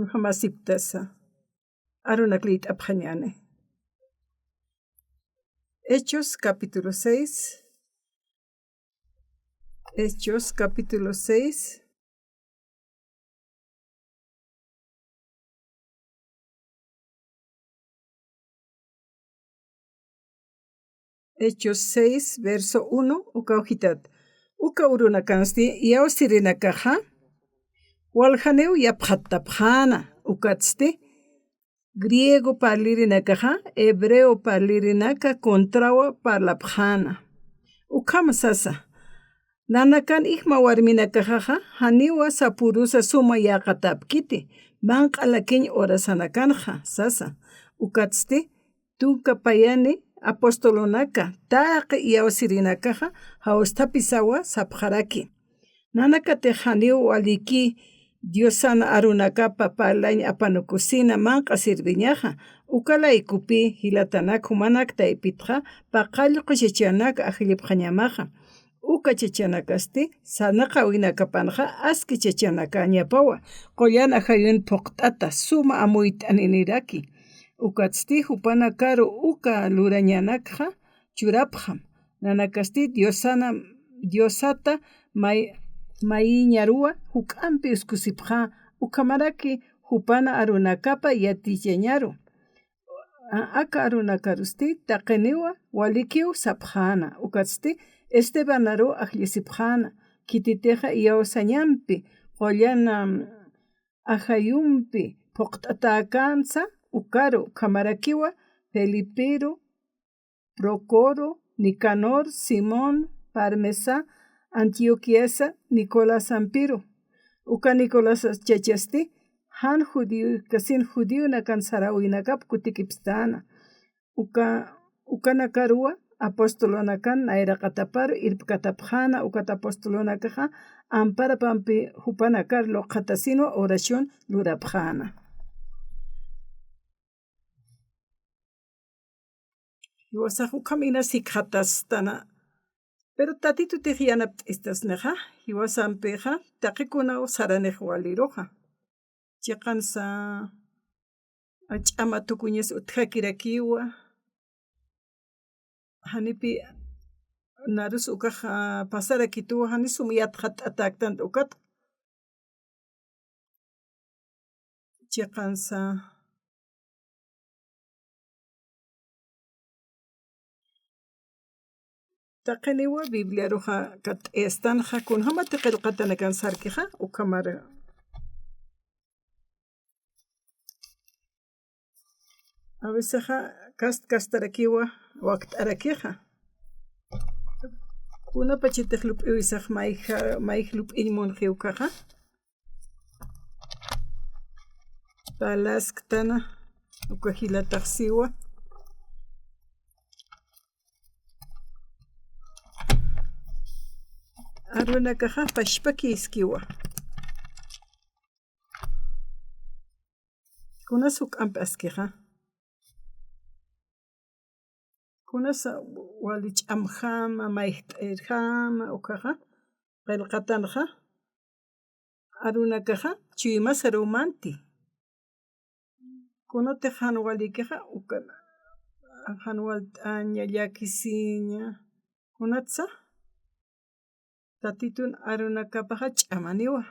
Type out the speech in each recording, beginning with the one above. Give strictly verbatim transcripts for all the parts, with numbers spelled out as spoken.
Jamasiptasa. Arunak liyt'apxañäni. Hechos capítulo seis. Hechos capítulo seis. Hechos seis, verso uno, uka ujitat. Uka urunakansti iyawsirinakaxa waljaniw yapxattapxäna, ukatsti griego parlirinakaxa hebreo parlirinaka contrawa parlapxäna. Ukham sasa, nanakan ijma warminakaxaxa janiwa sapürusa suma yäqatäpkiti, manq'a lakiñ urasanakanxa sasa. Ukatsti tunka payani apostolunaka taqi iyawsirinakaxa jawsthapisawa sapxaraki. Nanakatix janiw waliki Diosan arunakapa parlañ apanukusina manq'a sirviñaxa, uka laykupi jilatanak jumanak taypitxa paqallqu chachanak ajllipxañamaxa. Uka chachanakasti sarnaqäwinakapanxa aski chachanakäñapawa, qullan ajayun phuqt'ata suma amuyt'aniniraki. Ukatsti jupanakaru uka lurañanakxa churapxam. Nanakasti Diosana, Diosata may-, mayiñaruwa juk'ampi uskusipxä, ukhamaraki jupana arunakapa yatichañaru. A-, aka arunakarusti taqiniwa walikiw sapxäna, ukatsti Estebanaru ajllisipxäna, khititixa iyawsañampi, qullan ajayumpi phuqt'atäkänsa ukaru, ukhamarakiwa Felipiru, Procoro, Nicanor, Simón, Parmesa, Antioquiasa, Nicolasampiru. Uka Nicolas chachasti jan judío, kasin judíonakan saräwinakap kutikipstäna. Uka, ukanakaruwa apostolunakan nayraqatapar irpkatapxäna, ukat apostolunakaxa amparapampi jupanakar luqxatasinwa oración lurapxäna. Jiwasax ukham inas jikxatastana. Pero Tatitutix yanapt'istasnixa, jiwasampixa taqikunaw saranix waliruxa. Chiqansa ch'ama tukuñas utjakirakiwa. Janipi narus ukax, a, pasarakituwa, janis sum yatxatt'atäktant ukat. Chiqansa. Taqiniwa Bibliaruxa katt'ayastanxa, kunjamati qillqatanakan sarkixa, ukhamar. A veces kast kastarakiwa wakt'arakixa. Kunapachatix lup'iwisax mayja, mayj lup'iñ munxiw ukaxa. Palasktana, uka jilatax siwa. Arunakaxa pachpakiskiwa. Kunas juk'ampi askixa. Kunasa wali ch'amjama, mayjt'irjama, ukaxa qillqatanxa. Arunakaxa chuymasaruw manti. Kunatix jan walikixa, uka jan walt'aña, llakisiña. Kunatsa Tatitun arunakapaxa ch'amaniwa.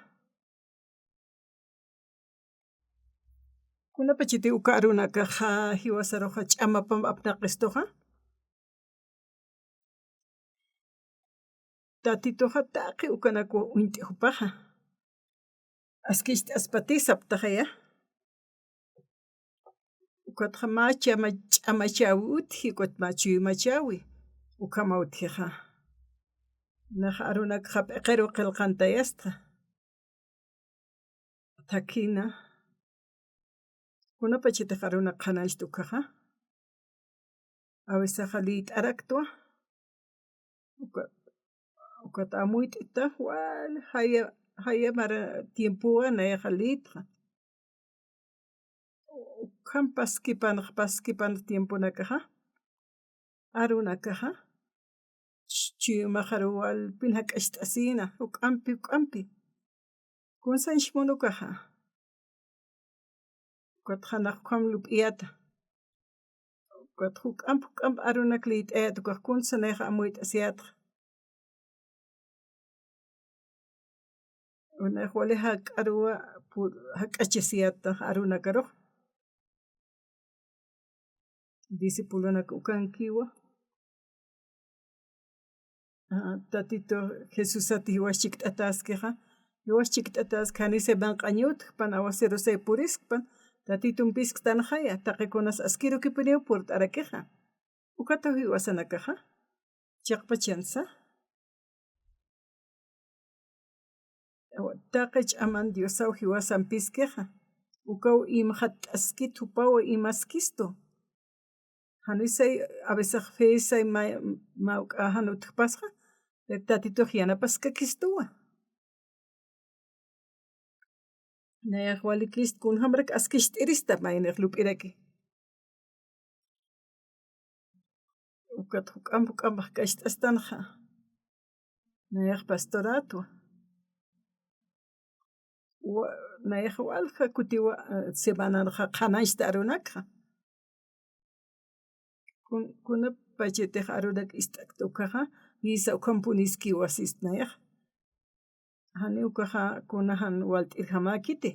Kunapachati uka arunakaxa jiwasaruxa ch'amapam apnaqistuxa. Tatituxa taqi ukanakwa uñt'i jupaxa. Askicht'aspati saptaxaya. Ukatxa mä chama, ch'amachäwi utji, ukat mä chuymachäwi. Ukhama utjixa. Nax arunakxa p'iqiru qillqantayastxa. Thakhina. Kunapachatix arunak qhanañchta ukaxa. A veces liyt'araktwa. Ukat, ukat amuyt'ita, wal, jaya, jaya mara tiempowa nayaxa liytxa. Ukham paskipanx, paskipanx tiemponakaxa. Arunakaxa. Ch-, chuymaxaru walpin jak'acht'asina, juk'ampi, juk'ampi. Kunsañch mun ukaxa. Ukat janax ukham lup'iyäta. Ukat juk'amp juk'amp arunak liyt'ayät ukax kunsa nayax amuyt'asiyätxa. Unax wali jak'aruwa pu-, jak'achasiyäta arunakarux. Discipulonak ukankiwa. Ah, Tatito Jesusat jiwas chikt'ataskixa. Jiwas chikt'ataski, janisa manq'añutkpan, awaserusay puriskpan. Tatitun pisktanxaya, taqikunas askirukipuniw purt'arakixa. Ukataw jiwasanakaxa. Chiqpachansa. Taqi ch'aman Diosaw jiwasampiskixa. Ukaw imxatt'askit jupaw imaskistu. Janisay, a veces fe say ma-, mawk'a jan utjpasxa, Tatitux yanapaskakistuwa. Nayax walikist kunjamarak askicht'irista maynix lup'iraki. Ukat juk'amp juk'amp jak'acht'astanxa. Nayax pastorätwa. Wa-, nayax walja kutiwa, eh, semananxa qhanañchta arunakxa. Kun-, kunapachatix arunak ist'akta ukaxa, jisa ukhampuniskiwa sist nayax. Jani ukaxa kuna jan walt'irjamäkiti.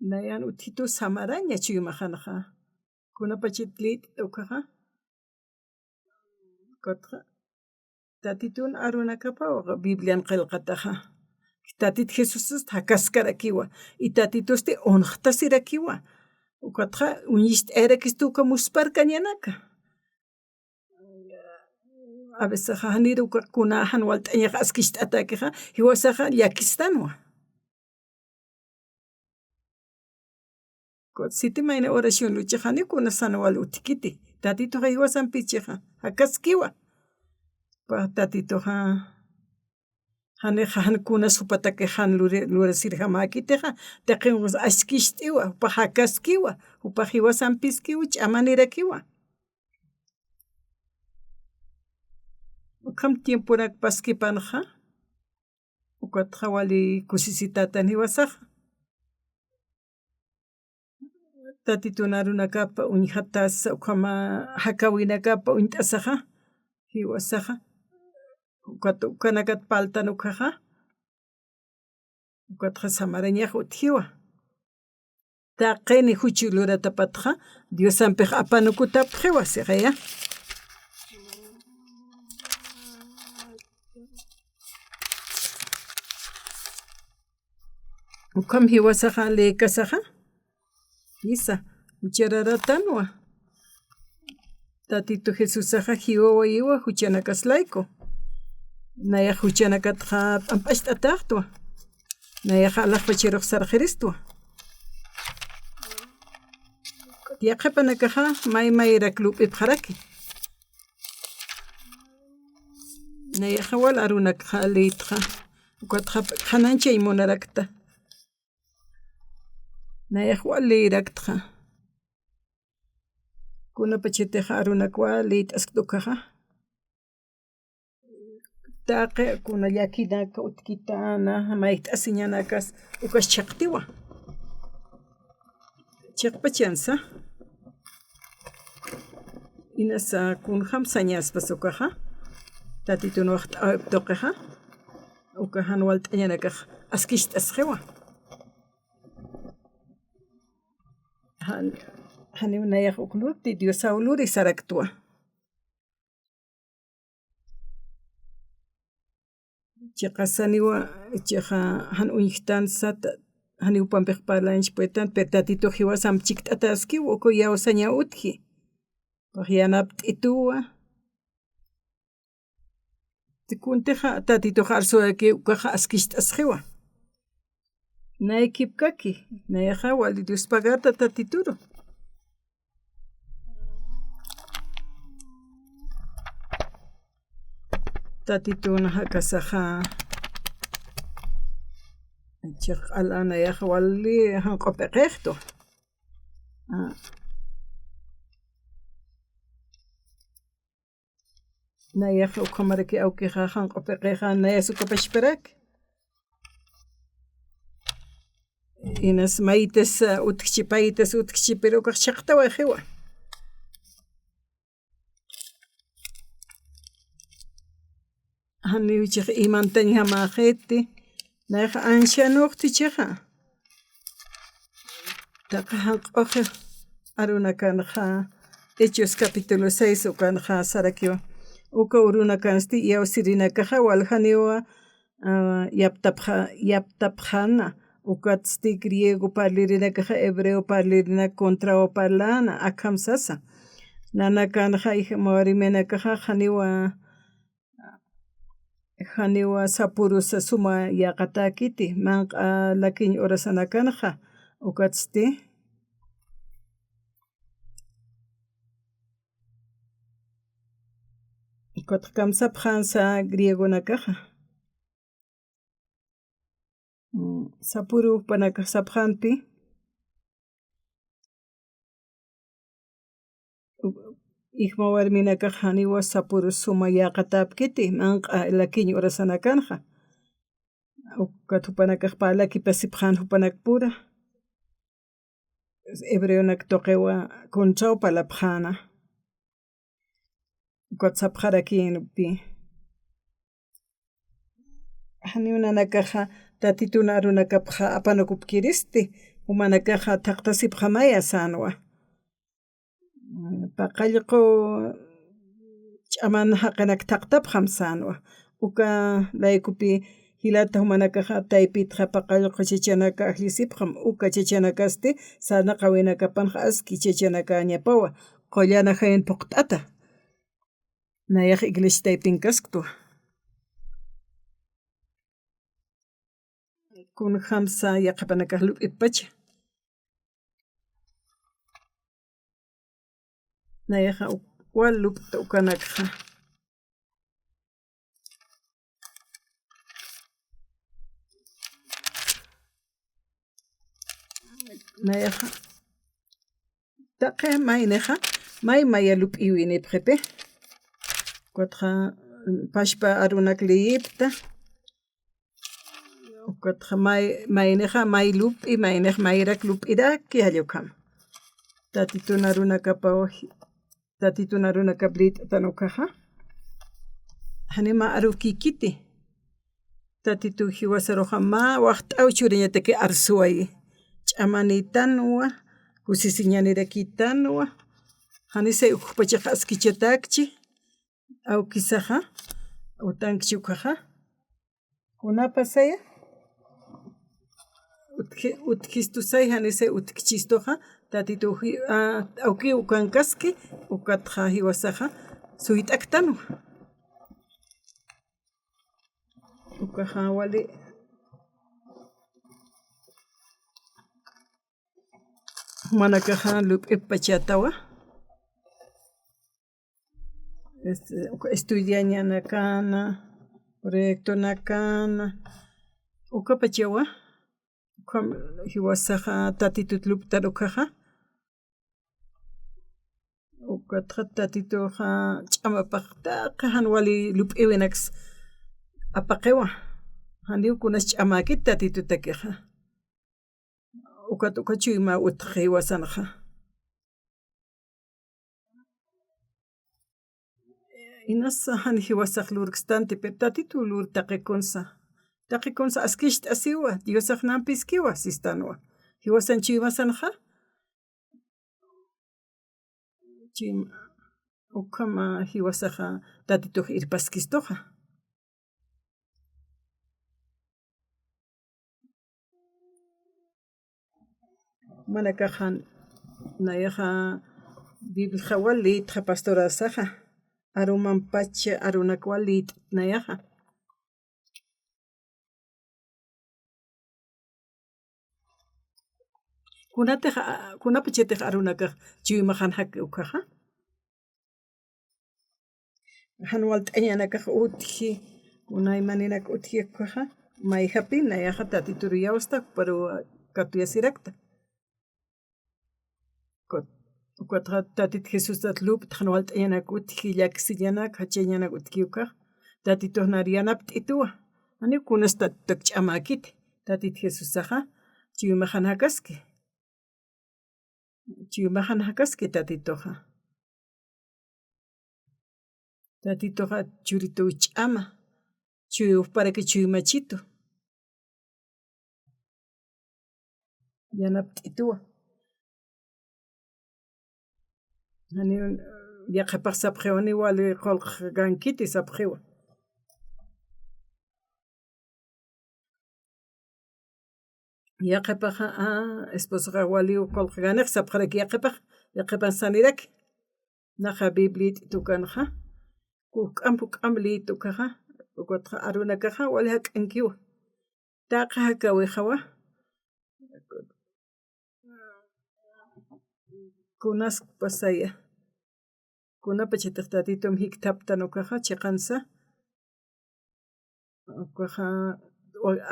Nayan utjitu samaraña chuymaxanxa. Kunapachat liyt'ta ukaxa. Ukatxa. Tatitun arunakapaw Biblian qillqataxa. Tatit Jesusust jakaskarakiwa. Y Tatitusti unxtasirakiwa. Ukatxa uñist'ayarakistu uka musparkañanaka. A veces janir uka kuna jan walt'añax askicht'atakixa, jiwasaxa llakistanwa. Siti mayni oración luchax jani kunasan wal utjkiti. Tatituxa jiwasampichixa, jakaskiwa. Pä Tatituxa. Janixa jan kunas jupatakix jan lure-, lurasirjamäkitixa, taqinxa askicht'iwa, jupax jakaskiwa, jupax jiwasampiskiwa, ch'amanirakiwa. Ukham tiemponak paskipanxa, ukatxa wali kusisitätan jiwasaxa. Tatitun arunakapa uñjatasa, ukhama jakäwinakapa uñt'asaxa, jiwasaxa. Ukat ukanakat paltan ukaxa. Ukatxa samarañax utjiwa. Taqini juch luratapatxa, Diosampix apanukutapxiwa, siqaya. Ukham jiwasaxa, lïkasaxa. Jisa, juchararatanwa. Tatitu Jesusaxa jiwawayiwa juchanakas layku. Nayax juchanakatxa p'amp'acht'atäxtwa. Nayaxa alaxpacharux sarxiristwa. Yaqhipanakaxa may mayrak lup'ipxaraki. Nayaxa wal arunakxa liytxa. Ukatxa qhanañchañ munarakta. Nayax wal lïraktxa. Kunapachatix arunakwa lït'askt ukaxa. Taqi kuna llakinak utjkitana, mayjt'asiñanakas ukas chiqtiwa. Chiqpachansa. Inasa kunjam sañaspas ukaxa. Tatitun waxt'äwip tuqixa. Uka jan walt'añanakax askicht'asxiwa. Jan, janiw nayax uk lurti, Diosaw luri saraktwa. Chiqasaniwa, chiqa jan uñjtan sat, janiw jupampix parlañch puetan, pero Tatitux jiwasamp chikt'ataskiw, uka iyawsañaw utji. Pax yanapt'ituwa. Kuntixa Tatitux arsuwaki ukaxa askicht'asxiwa. Naykipkaki, nayaxa wali Dios pagata Tatituru. Tatitun jakasaxa. Chiq q'ala nayaxa wali jan q'up'iqixtu. Ah. Nayax ukhamaraki awkixa, jan q'up'iqixa, nayas ukapachparak. Inas maytas, ah, utjchi, paytas utjchi, pero ukax chhaqtawayiwa. Janiw chix imantañjamäxiti, nayax ancianux jichhaxa. Taqi janq'uxi arunakanxa, Hechos capítulo seis ukanxa sarakiwa. Uka urunakansti iyawsirinakaxa waljaniwa, ah, yaptapxa-, yaptapxäna, ukatsti griego parlirinakaxa hebreo parlirinak contraw parläna, akham sasa. Nanakanxa ijma warminakaxa janiwa, janiwa sapürusa suma yäqatäkiti, manq'a lakiñ urasanakanxa, ukatsti. Ukatxa kamsapxänsa griegonakaxa. Mm, sapüru jupanakax sapxänti. Ijma warminakax janiwa sapüru suma yäqatäpkiti, manq'a lakiñ urasanakanxa. Ukat jupanakax parlakipasipxän jupanakpura. Hebreonak tuqiwa contraw parlapxäna. Ukat sapxarakïnpi. Janiw nanakaxa Tatitun arunakapxa apanakupkiristi, jumanakaxa thaqtasipxamaya sänwa. Paqallqu ch'aman jaqinak thaqtapxam sänwa. Uka laykupi jilata jumanakaxa taypitxa paqallqu chachanaka ajllisipxam, uka chachanakasti sarnaqawinakapanxa aski chachanakäñapawa, qullan ajayan phuqt'ata. Nayax iglesia taypinkasktwa. Kunjamsa yaqhipanakax lup'ipacha. Nayaxa uk-, wal lup'ta ukanakxa. Nayaxa. Taqi maynixa, may maya lup'iwinipxipi. Ukatxa, pachpa arunak liyipta. Ukatxa may, maynixa, may lup'i, maynix mayrak lup'iraki jall ukham. Tatitun arunakapaw, Tatitun arunakap liyt'atan ukaxa. Janiw mä arukïkiti. Tatitu jiwasaruxa mä waxt'aw churiñataki arsuwayi. Ch'amanïtanwa, kusisiñanirakitanwa. Janisay ukpachax askichatäkchi. Awkisaxa, utankchi ukaxa. Kunapasaya. Utji-, utjistusay janisay utjchistuxa. Tatitu ji-, a, awkiw ukankaski, ukatxa jiwasaxa suyt'aktanwa. Ukaxa wali. Jumanakaxa lup'ipachatawa. Este, uka estudiañanakana, proyectonakana, ukapachawa, ukham jiwasaxa Tatitut lup'tar ukaxa. Ukatxa Tatituxa ch'amapax taqi jan wali lup'iwinaks apaqiwa. Janiw kunas ch'amäkit Tatitutakixa. Ukat uka chuyma utjxi jiwasanxa. Inasa jan jiwasax lurkstanti, pero Tatitu lur taqikunsa. Taqikunsa askicht'asiwa, Diosax nampiskiwa, sistanwa. Jiwasan chuymasanxa. Chuyma, ukhama jiwasaxa Tatitux irpaskistuxa. Jumanakaxa nayaxa Bibliaxa wal liytxa pastorasaxa, arumampacha arunak wal liyt'ta nayaxa. Kunatix, kunapachatix arunakax chuymaxan jaki ukaxa. Jan walt'añanakax utji, kuna imaninak utji ukaxa, mayjapin nayaxa Tatitur iyawsta, pero katuyasirakta. Ukat, ukatxa Tatit Jesusat lup'ta jan walt'añanak utji, llakisiñanak, jachañanak utji ukax, Tatitux nar yanapt'ituwa. Janiw kunas Tatituk ch'amäkiti, Tatit Jesusaxa, Chuymaxan jakaski. Chuymaxan jakaski Tatituxa. Tatituxa churituw ch'ama, chuyupxparaki chuymachitu. Yanapt'ituwa. Janiw yaqhipax sapxiwa, janiw wali qullqkankiti sapxiwa. Yaqhipaxa, a, esposoxa waliw qullqkanix sapxaraki yaqhipax, yaqhipan saniraki. Naxa Bibliat ukanxa, juk'amp juk'amp liyt ukaxa, ukatxa arunakaxa wali jak'ankiwa. Taqi jakäwixawa. Kunas pasaya. Kunapachatix Tatitum jikthaptan ukaxa chiqansa. Ukaxa,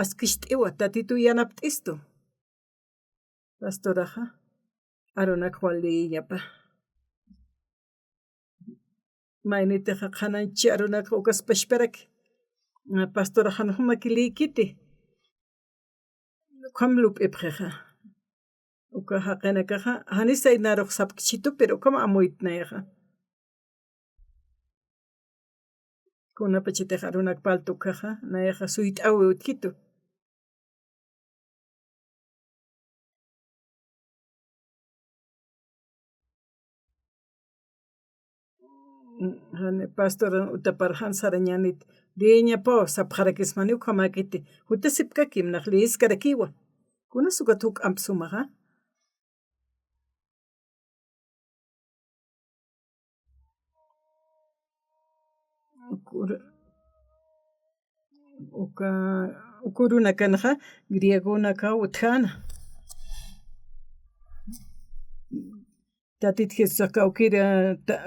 askist'iwa, Tatituw yanapt'istu. Pastoraxa, arunak waliñapa. Maynitixa qhanañchi arunak ukas pachparaki. Pastoraxan jumaki liykiti. Ukham lup'ipxixa. Uka jaqinakaxa, janis aynarux sapkchitu, pero ukham amuytnayaxa. Kunapachatix arunak palta ukaxa, nayaxa suyt'awi utjkitu. Jani pastor utapar jan sarañänit, liyañapaw sapxarakismani ukhamäkiti, jutasipkakim nax liyiskarakiwa. Kunas ukat juk'amp sumaxa. Ukur-, uka, uka urunakanxa griegonakaw utjäna. Tatit Jesusax kawkïr, ta-,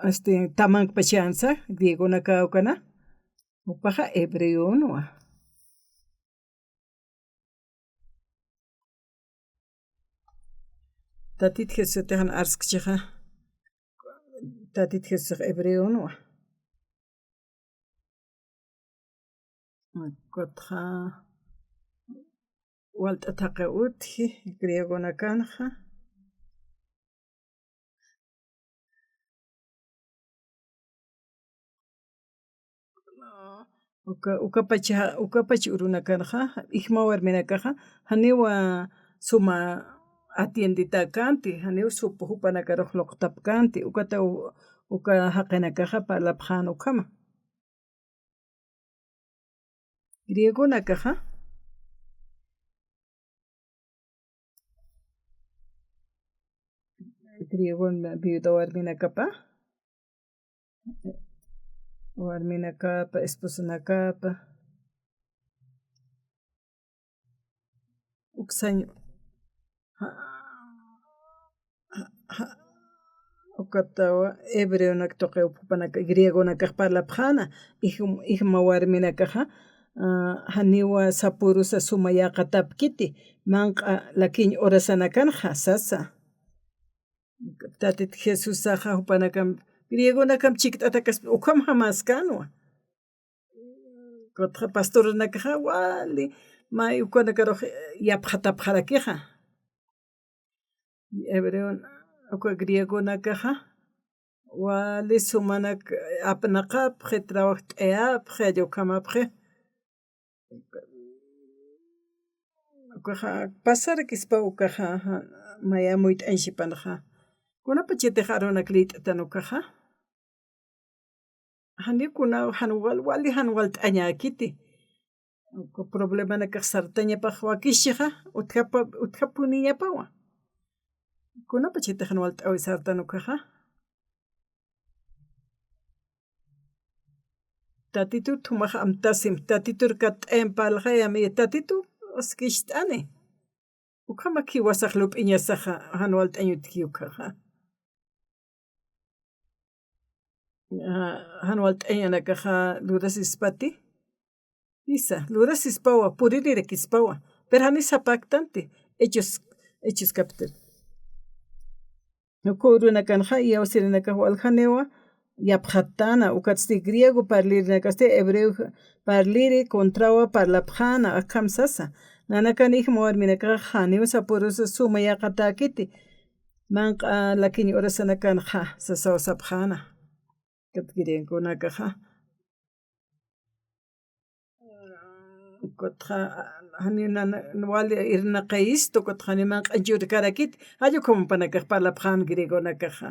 este, tamankpachansa, griegonakaw ukana, jupaxa hebreonwa. Tatit Jesusatix jan arskchixa, Tatit Jesusax hebreonwa. Ukatxa walt'at jaqiw utji, griegonakanxa. Uka, ukapacha, ukapach urunakanxa, ijma warminakaxa, janiwa suma atienditäkänti, janiw sup jupanakarux luqtapkänti, ukata u-, uka jaqinakaxa parlapxän ukhama. Griegonakaxa, griego viuda warminakapa, warminakapa, esposonakapa, uksañ, ja, ja, ja, ukatawa hebreonak tuqiw jupanaka, griegonakax parlapxäna, ij-, ijma warminakaxa, a, janiwa sapürusa suma yäqatapkiti, manq'a lakiñ urasanakanxa, sasa. Tatit Jesusaxa jupanakamp, griegonakamp chikt'atakaspa, ukhamjamäskänwa. Ukatxa pastoranakaxa wali, may ukanakarux yapxatapxarakixa. Hebreon, uka griegonakaxa, wali sumanak apnaqapxi, trabajt'ayapxi, ukhamapxi. Ukaxa pasarakispa ukaxa, ja, maya muyt'añchipanxa. Kunapachatix arunak liyt'atan ukaxa. Janiw kunaw jan wal-, wali jan walt'añäkiti. Uka problemanakax sartañapax wakischixa, utjapa-, utjapuniñapawa. Kunapachatix jan walt'awi sartan ukaxa. Tatitut jumax amtasim, Tatitur katt'ayam parlxayam, y Tatitu askicht'ani. Ukhamak jiwasax lup'iñasaxa, jan walt'añ utji ukaxa. A, jan walt'añanakaxa lurasispati. Jisa, lurasispawa, puririrakispawa. Pero jani sapaktanti, Hechos, Hechos capítulo. Uka urunakanxa, iyawsirinakax waljaniwa yapxattana, ukatsti griego parlirinakasti hebreo parliri contrawa parlapxäna, akham sasa. Nanakanix mä warminakax janiw sapürusa suma yäqatäkiti. Manq'a lakiñ urasanakanxa sasaw sapxäna. Kat griegönakaxa. Ukatxa, janiw nana, wali irnaqayistu, ukatxa janiw manq'añ churkarakiti, jall ukhamapanakax parlapxän griegönakaxa.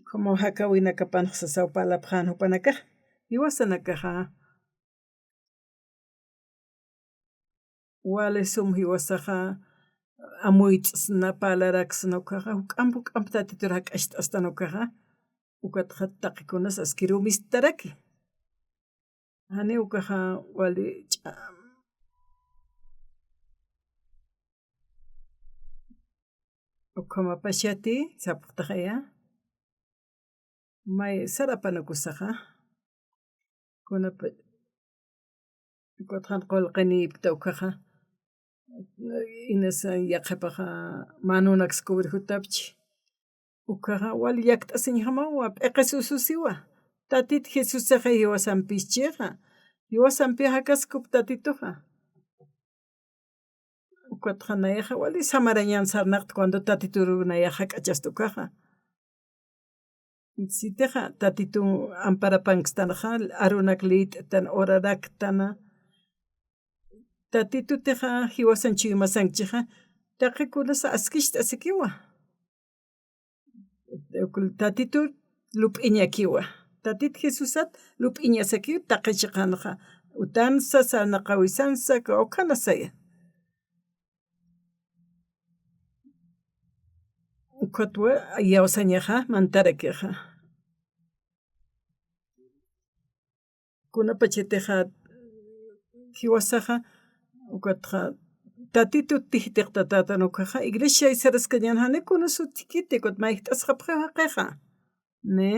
Ukhamaw jakäwinakapanx sasaw parlapxän jupanakax, jiwasanakaxa. Wali sum jiwasaxa, amuyt'sna, parlaraksna ukaxa, juk'amp juk'amp Tatitur jak'acht'astan ukaxa, ukatxa taqikunas askiruw mistaraki. Jani ukaxa wali ch'a-, ukhamapachati sapxtaxaya. May sarapanukusaxa. Kunapa, ukatxa qullqinïpkta ukaxa. Inas yaqhipaxa manunak skubri jutapchi. Ukaxa wali llakt'asiñjamawa, p'iqis ususiwa. Tatit Jesusaxa jiwasampischixa. Jiwasampi jakaskup Tatituxa. Ukatxa nayaxa wali samarañan sarnaqta cuando Tatitur nayaxa jak'achasta ukaxa. Sitixa Tatitu amparapankstanxa, arunak liyt'tan, oraraktana. Tatitutixa jiwasan chuymasankchixa, taqikunas askicht'asikiwa. Tatitur lup'iñakiwa. Tatit Jesusat lup'iñasakiw taqi chiqanxa. Utansa, sarnaqawisansa, kawkhanasaya. Ukatwa iyawsañaxa mantarakixa. Kunapachatixa jiwasaxa, ukatxa Tatitut tijtiqtatätan ukaxa, iglesia aysaraskañan jani kunas utjkiti, ukat mayjt'asxapxiw jaqixa. Ne?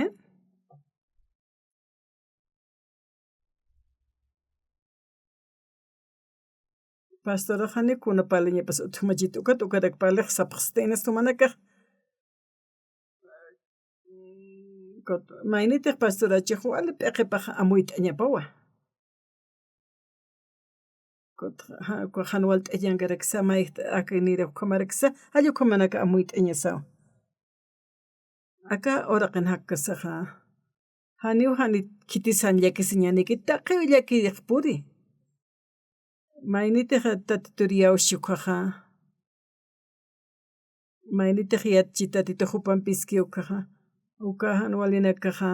Pastorax jani kuna parliñapas utjamachit ukat, ukarak parlix sapxsta inas jumanakax. Ukat maynitix pastorachix wali p'iqipax amuyt'añapawa. Ukat ja-, uka jan walt'añankaraksa, mayjt akinirax ukhamaraksa, jall ukhamanaka amuyt'añasaw. Aka uraqin jakkasaxa, janiw jani khitisan llakisiñaniki, taqiw llakirix puri. Maynitix Tatitur iyawschi ukaxa, maynitix yatchi Tatitux jupampiski ukaxa, uka jan walinakaxa,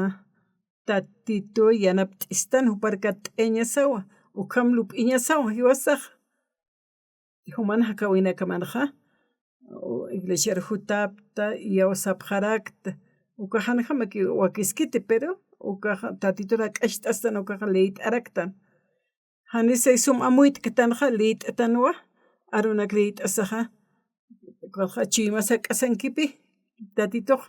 Tatitu yanapt'istan, jupar katt'ayañasawa, ukham lup'iñasawa, jiwasax. Juman jakäwinakamanxa, u, iglesiar jutapta, iyawsapxarakta, uka janjamaki wakiskiti, pero ukaxa Tatitur jak'acht'astan, ukaxa liyt'araktan. Janisay sum amuyt'ktanxa, liyt'tanwa, arunak liyt'asaxa, ukaxa chuymas jak'asankipi, Tatitux.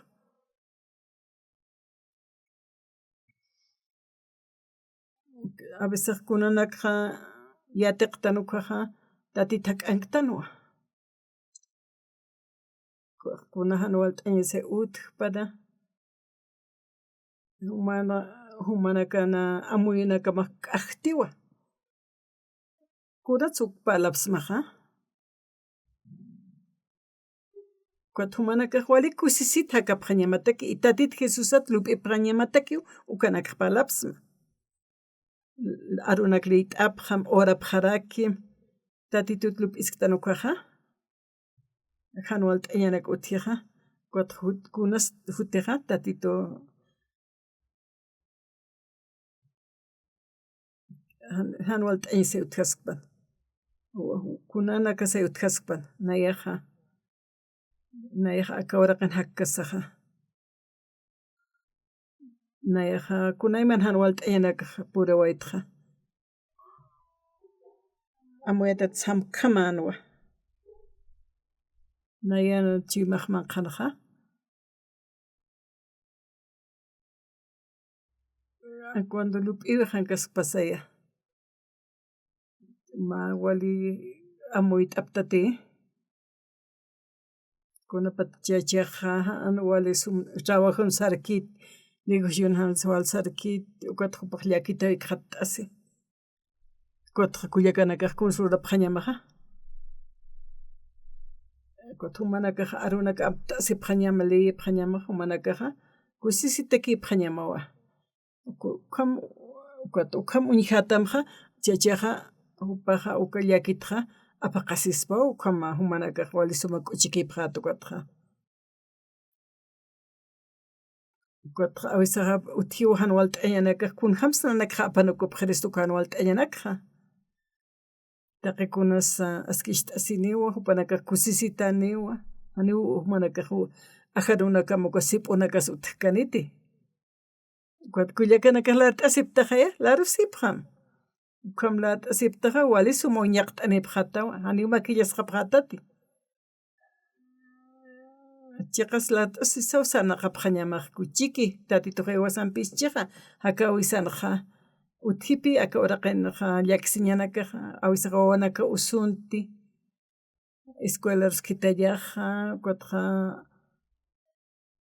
A veces kunanakxa yatiqtan ukaxa, Tatit jak'anktanwa. Kuna jan walt'añasa utjpana. Jumana, jumanakana amuyunakamax k'ajtiwa. Kunats uk parlapsmaxa. Ukat jumanakax wali kusisit jakapxañamataki, y Tatit Jesusat lup'ipxañamatakiw, ukanakax parlapsma. Arunak liyt'apxam, orapxarakim, Tatitut lup'isktan ukaxa. Jan walt'añanak utjixa, ukat jut-, kunas jutixa, Tatitu jan, jan walt'añasay utjaskpan. Kunanakasay utjaskpan, nayaxa. Nayaxa aka uraqin jakkasaxa. Nayaxa, kunayman jan walt'añanakax purawaytxa. Amuyatat samkhamänwa. Nayan chuymax manqhanxa. Cuando lup'iwi jankaskpasaya. Mä wali amuyt'aptati. Kunapat chachaxa, jan wali sum, trabajon sarkit, negocion jan wal sarkit, ukat jupax llakitawikxatt'asi. Ukatxa kullakanakax kuns lurapxañamaxa. Ukat jumanakax arunak amtasipxañama, leyipxañamaxa, jumanakaxa kusisitakipxañamawa. Uku-, ukham, ukat ukham uñjatamxa, chachaxa, jupaxa, uka llakitxa, apaqasispaw, ukhama jumanakax wali suma k'uchikipxät ukatxa. Ukatxa awisaxa utjiw jan walt'añanakax, kunjams nanakxa apanukupxiristu jan walt'añanakxa. Taqi kunas, ah, askicht'asiniwa, jupanakax kusisitaniwa, janiw jumanakax u-, ajarunakam uka sip'unakas utjkaniti. Ukat kullakanakax lart'asiptaxaya, larusipxam. Ukham lart'asiptaxa, wali suma uñaqt'anipxatawa, janiw makillasxapxatati. Chiqas lart'asisaw sarnaqapxañamax kuchiki, Tatitux jiwasampis chiqa, jakawisanxa. Utjipi aka uraqinxa llakisiñanakaxa, awisax wawanaka usunti, escuelarus khithallaxa, ukatxa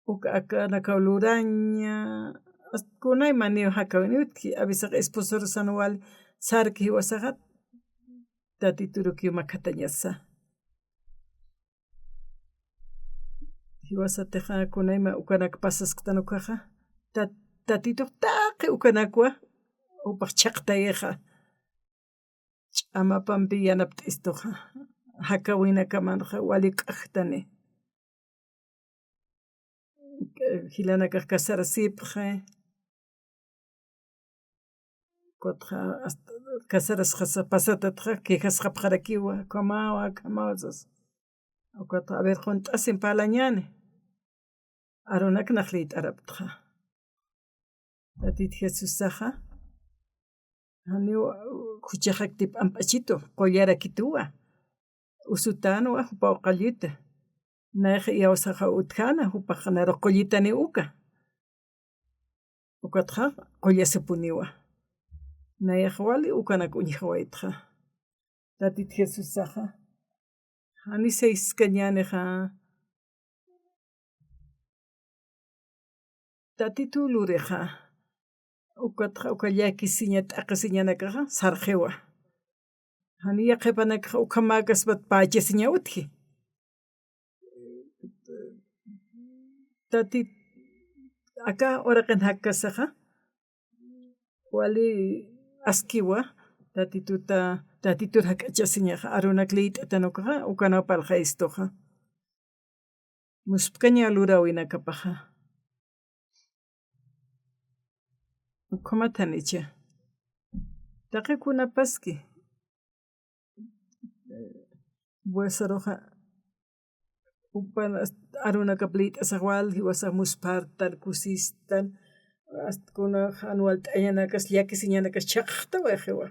uka akanakaw luraña, hasta kunaymaniw jakawini utji, awisax esposorusan wal sarki jiwasaxa, Tatiturukiw makhatañasa. Jiwasatixa kunayma ukanak pasasktan ukaxa, tat-, Tatitux taqi ukanakwa, jupax chhaqtayixa. Ch'amapampi yanapt'istuxa, jakawinakamanxa wali k'ajtani. Jilanakax casarasipxi. Ukatxa hasta casarasxasa pasatatxa quejasxapxarakiwa, ukhamawa, ukhamawa sas. Ukatxa, a ver, qunt'asin parlañäni. Arunak nax liyt'arapxta. Tatit Jesusaxa, janiw juchaxaktip p'amp'achitu, qullarakituwa. Usutänwa, jupaw qullita. Nayax iyawsaxa utjäna, jupax naru qullitaniw uka. Ukatxa qullasipuniwa. Nayax wali ukanak uñjawaytxa. Tatit Jesusaxa, jani saysaskañänixa, Tatituw lurixa, ukatxa uka llakisiña t'aqhisiñanakaxa sarxiwa. Jani yaqhipanakaxa ukhamäkaspat pächasiña utji. Tatit, aka uraqin jakkasaxa, wali askiwa, Tatituta, Tatitur jak'achasiñaxa, arunak liyt'atan ukaxa, ukanaw parlxayistuxa. Muspkaña luräwinakapaxa. Ukhamat janicha. Taqi kunapaski. Buesaruxa, jupan arunakap liyt'asax wal, jiwasax musphartan, kusistan, hasta kuna jan walt'añanakas, llakisiñanakas chhaqtawayixiwa.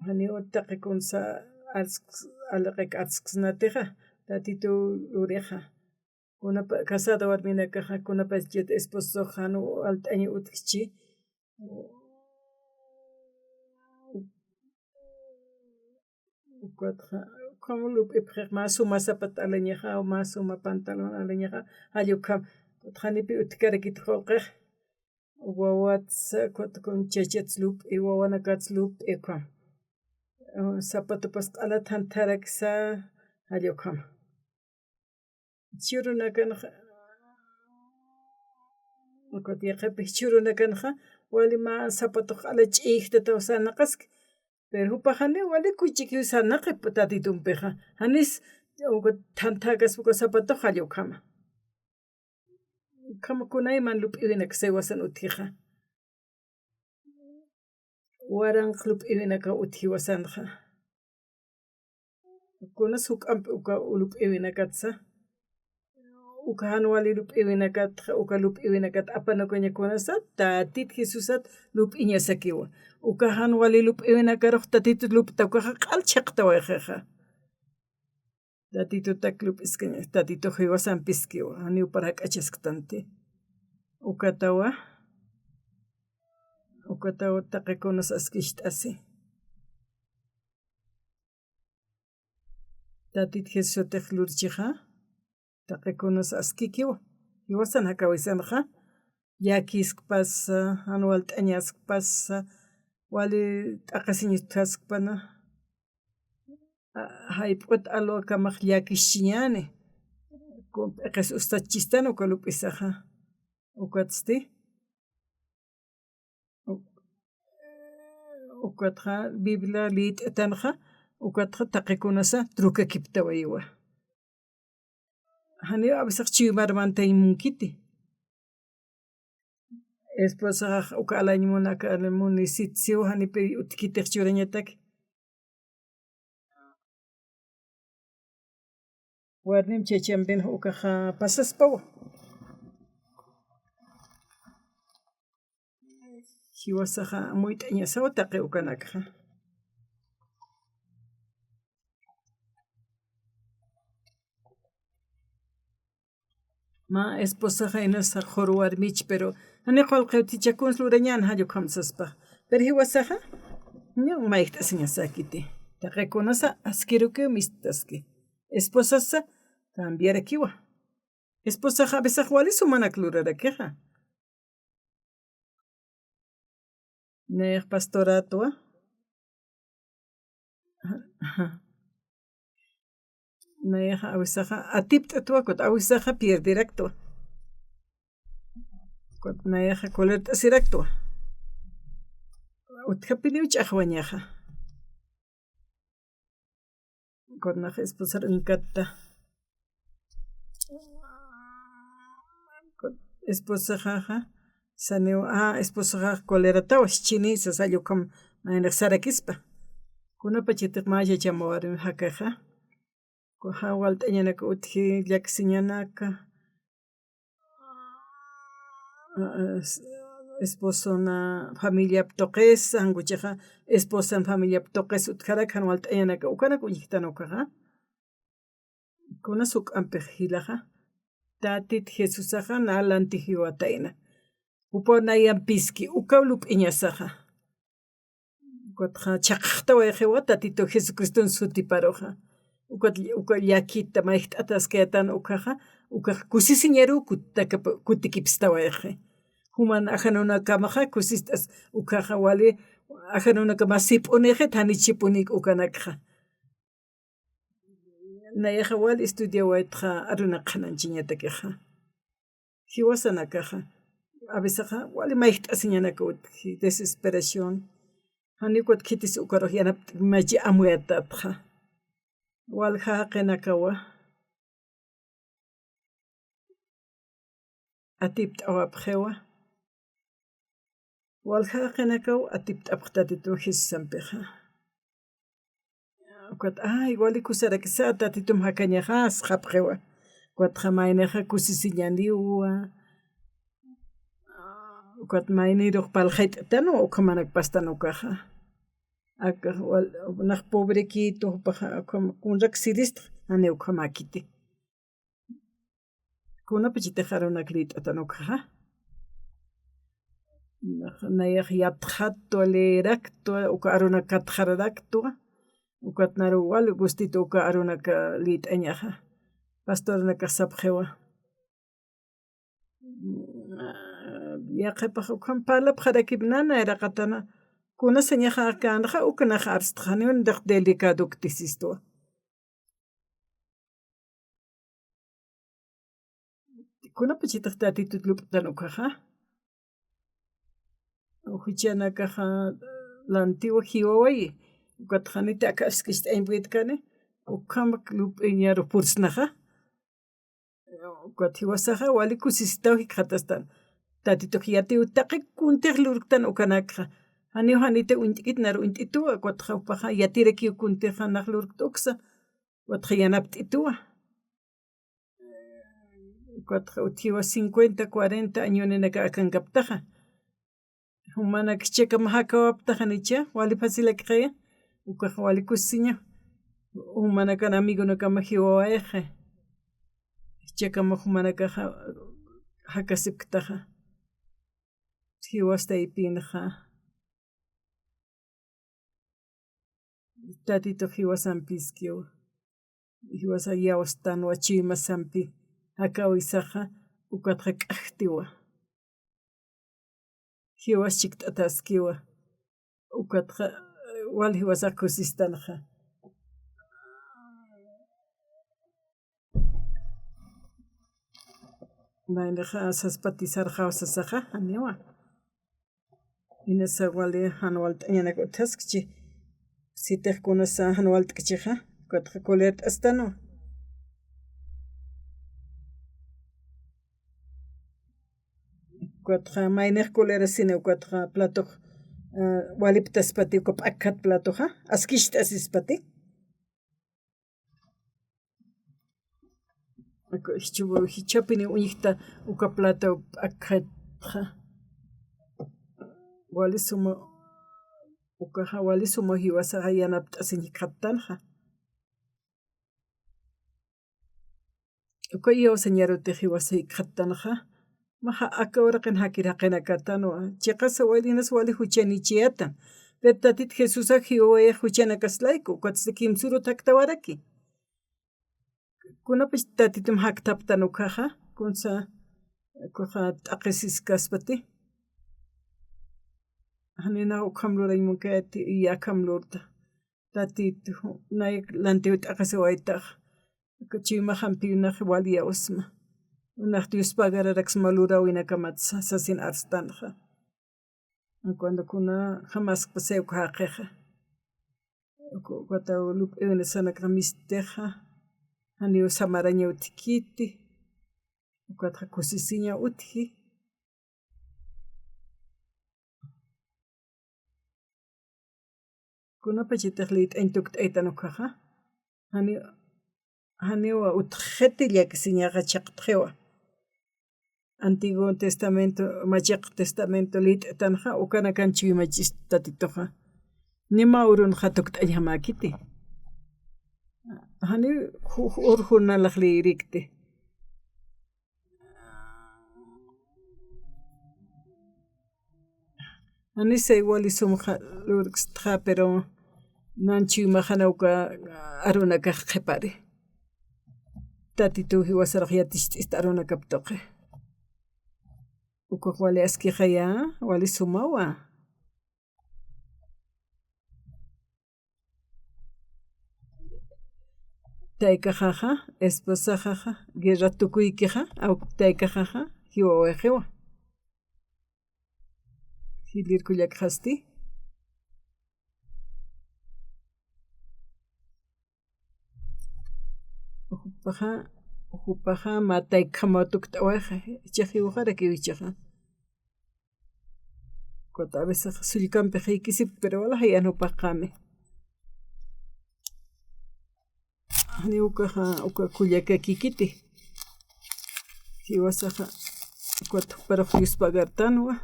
Janiw taqi kunsa arsk-, aliqik arsksnatixa, Tatituw lurixa. Kunapa-, casado warminakaxa, kunapachat esposoxa jan walt'añ utjchi. Ukatxa, ukham lup'ipxix, mä suma zapat aliñaxa, mä suma pantalón aliñaxa, jall ukham. Ukatxa janipi utjkarakit qullqix. Wawatsa, ukat kun chachats lup'i, wawanakats lup'i, ukham. Zapatopas q'alat jantharaksa, jall ukham. Jichhürunakanxa, ukat yaqhipi jichhürunakanxa, wali mä zapatox q'ala ch'iyjtataw sarnaqaski. Pero jupax janiw wali kuchikiw sarnaqi Tatitumpixa. Janis, ukat thanthakas uka zapatox jall ukhama. Ukhama kunayman lup'iwinak jiwasan utjixa. Waranq lup'iwinakaw utji jiwasanxa. Kunas juk'ampi uka lup'iwinakatsa. Uka jan wali lup'iwinakatxa, uka lup'iwinakat apanukaña kunasa, Tatit Jesusat lup'iñasakiwa. Uka jan wali lup'iwinakarux Tatitut lup'ta ukaxa q'al chhaqtawayixixa. Tatitutak lup'iskaña, Tatitux jiwasampiskiwa, janiw para jak'achasktanti. Ukatawa, ukatawa taqi kunas askicht'asi. Tatit Jesusatix lurchixa, taqi kunas askikiwa, jiwasan jakawisanxa, llakiskpasa, jan walt'añaskpasa, wali t'aqhisiñ utjaskpana, a, jayp'ut alwakamax llakischiñäni, kun p'iqis ustachistan uka lup'isaxa, ukatsti. U-, ukatxa Biblia liyt'atanxa, ukatxa taqi kunasa trukakiptawayiwa. Janiw a veces chuymarmantañ munkiti. Esposax uka alañ munak, alañ munisitsiw, janipi utjkitix churañatak. Warmim chaychampin ukaxa pasaspawa. Jiwasaxa amuyt'añasawa taqi ukanakxa. Mä esposaxa inasa qhur warmich, pero jani qullqiw tichakuns lurañän jall ukham saspa. Pero jiwasaxa, ñan mayjt'asiñasäkiti. Taqi kunasa askirukiw mistaski. Esposasa cambiarakiwa. Esposaxa a veces wali sumanak lurarakixa. Nayax pastorätwa. Nayaxa a veces atipt'atwa, kut a veces pierderaktwa. Kut nayaxa colert'asiraktwa. Utjapiniw ch'axwañaxa. Kut nax esposar inkatta. Kut esposaxaxa, saniw, a, esposaxax coleratawa, jichhini sasalla ukham maynax sarakispa. Kunapachatix mä chachama warmi jakaxa. Kuxa walt'añanaka utji, llakisiñanaka. A, es-, esposona familiap tuqis, jankuchaxa esposan familiap tuqis utjarak jan walt'añanaka, ukanak uñjktan ukaxa. Kunas juk'ampix jilaxa. Tatit Jesusaxa na lanti jiwatayna. Jupaw nayampiski, ukaw lup'iñasaxa. Ukatxa chhaqxtawayxiwa Tatitu Jesucriston sutiparuxa. Ukat, uka llakita mayjt'ataskayätan ukaxa, ukax kusisiñaruw kuttaka-, kutikipstawayxi. Juman ajanunakamaxa kusist'as, ukaxa wali ajanunakama sip'unixit, janichipunik ukanakxa. Nayaxa wali estudiawaytxa arunaq qhananchiñatakixa. Jiwasanakaxa, a vecesaxa wali mayjt'asiñanaka utji, desesperación. Janiw kut khitis ukarux yanapt'amachi amuyatätxa. Walja jaqinakawa atipt'awapxiwa. Walja jaqinakaw atipt'apxi Tatitu Jesusampixa. Ukat, ay, wali kusarakisa, Tatitum jakañaxa, sxapxiwa. Ukatxa maynixa kusisiñaniwa. Ukat maynirux parlxayt'atanwa, ukhamanak pastan ukaxa. Aka wal-, nax pobrequito, jupaxa, ukham, kunrak siristxa, janiw ukhamäkiti. Kunapachatix arunak liyt'atan ukaxa. Nayax yatxattwa, leeraktwa, uka arunak katxaraktwa. Ukat naru wal gustito uka arunak liyt'añaxa. Pastornakax sapxiwa. Yaqhipax ukham parlapxarakipna, nayraqatana. Kuna sañaxa känxa, ukanax arstxaniw, nax delicado uktisistuwa. Kunapachatix Tatitut lup'tan ukaxa. Juchanakaxa lantiwa jiwawayi. Ukat janiti aka askicht'añ puydkani. Ukhamak lup'iñaru pursnaxa. Ukat jiwasaxa wali kusistaw jikxatastan. Tatitux yatiw taqi kuntix lurktan ukanakxa. Janiw janiti uñt'kit naru uñt'ituwa, ukatxa jupaxa yatirakiw kuntixa nax lurkt uksa. Ukatxa yanapt'ituwa. Ukatxa utjiwa cincuenta, cuarenta añoninaka akankaptaxa. Jumanak jichhakama jakawaptaxa nicha, wali facilakxaya, ukax wali kusisiña. Jumanakan amigonakama jiwawayxi. Jichhakama jumanakaxa jakasipktaxa. Jiwas taypinxa. Tatitux jiwasampiskiwa. Jiwasa yawstanwa chuymasampi jakawisaxa, ukatxa k'ajtiwa. jiwas chikt'ataskiwa. Ukatxa, wal jiwasax kusistanxa. Maynixa saspati sarxaw sasaxa, janiwa. Inasa wali jan walt'añanak utjaskchi. Sitix kunasa jan walt'kchixa, ukatxa colert'astanwa. Ukatxa maynix colerasina, ukatxa platox, ah, waliptaspati, uka p'akjat platoxa, askicht'asispati. Uka jichhu, jichhapini uñjta uka plato p'akjatxa. Wali suma, ukaxa wali suma jiwasaxa yanapt'asiñ jikxattanxa. Uka iyawsañarutix jiwasa jikxattanxa. Maxa aka uraqin jakir jaqinakatanwa. Chiqasa walinas wali juchanichiyatan. Pero Tatit Jesusax jiwawayax juchanakas layku, ukatsti kimsürut jaktawaraki. Kunapach Tatitum jaktaptan ukaxa, kunsa, ukaxa t'aqhisiskaspati. Janina ukham lurañ munkayati, iyakham lurta. Tatitu, nay lantiw t'aqhisiwaytax. Aka chuymaxampi unax wali iyawsma. Unax Dios pagararaksma luräwinakamatsa sasin arstanxa. Cuando kuna jamaskpasay uka jaqixa. Uka, ukataw lup'iwinasanakax mistixa. Janiw samaraña utjkiti. Ukatxa kusisiña utji. Kunapachatix liyt'añ tukt'aytan ukaxa. Janiw, janiw utjxiti llakisiñaxa chhaqtxiwa. Antiguo Testamento, Machaq Testamento liyt'tanxa, ukanakan chuymachis Tatituxa. Nima urunxa tukt'añjamäkiti. Janiw ju-, ju-, urjunalax liyirikti. Janisay wali sumxa lurkstxa, pero nan chuymaxana uka arunakax qhipari. Tatituw jiwasarux yaticht'ista arunakap tuqi. Ukax wali askixaya, wali sumawa. Taykaxaxa, esposaxaxa, guerra tukuykixa, aw-, taykaxaxa, jiwawayaxiwa. Jilïr kullakxasti. Jupaxa, jupaxa mä taykjamaw tukt'awayaxa, jichhax jiwxarakiw jichhaxa. Ukat a veces sullkampix jikisipki, pero walax jayan jupax qami. Janiw ukaxa, uka kullakakikiti. Jiwasaxa, ukat juparux Dios pagartanwa.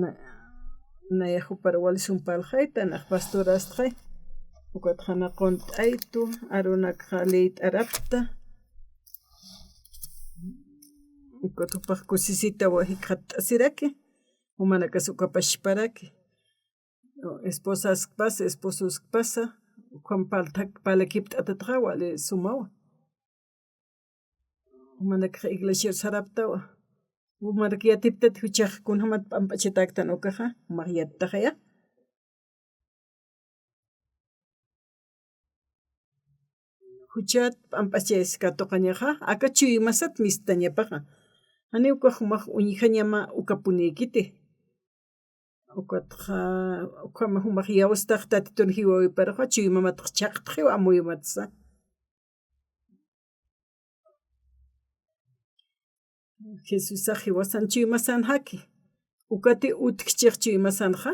Na, nayax jupar wali sumpalxayta, nax pastorastxay. Ukat jana qunt'aytu, arunakxa liyt'arapta. Ukat jupax kusisitawa jikxatt'asiraki, jumanakas uka pachparaki. Esposaskpasa, espososkpasa, ukham paltak, palakipt'atatxa wali sumawa. Jumanakxa iglesiar saraptawa. Jumanak yatiptati juchax kunjamat p'amp'achatäktan ukaxa, jumax yattaxaya. Juchat p'amp'achayas katuqañaxa, aka chuymasat mistañapaxa. Janiw ukax jumax uñjañama ukapunïkiti. Ukatxa, ukhama jumax iyawstax Tatitun jiwäwiparuxa, chuymamatx chhaqtxiw amuyumatsa. Jesusax jiwasan chuymasanxaki. Ukati utjchix chuymasanxa.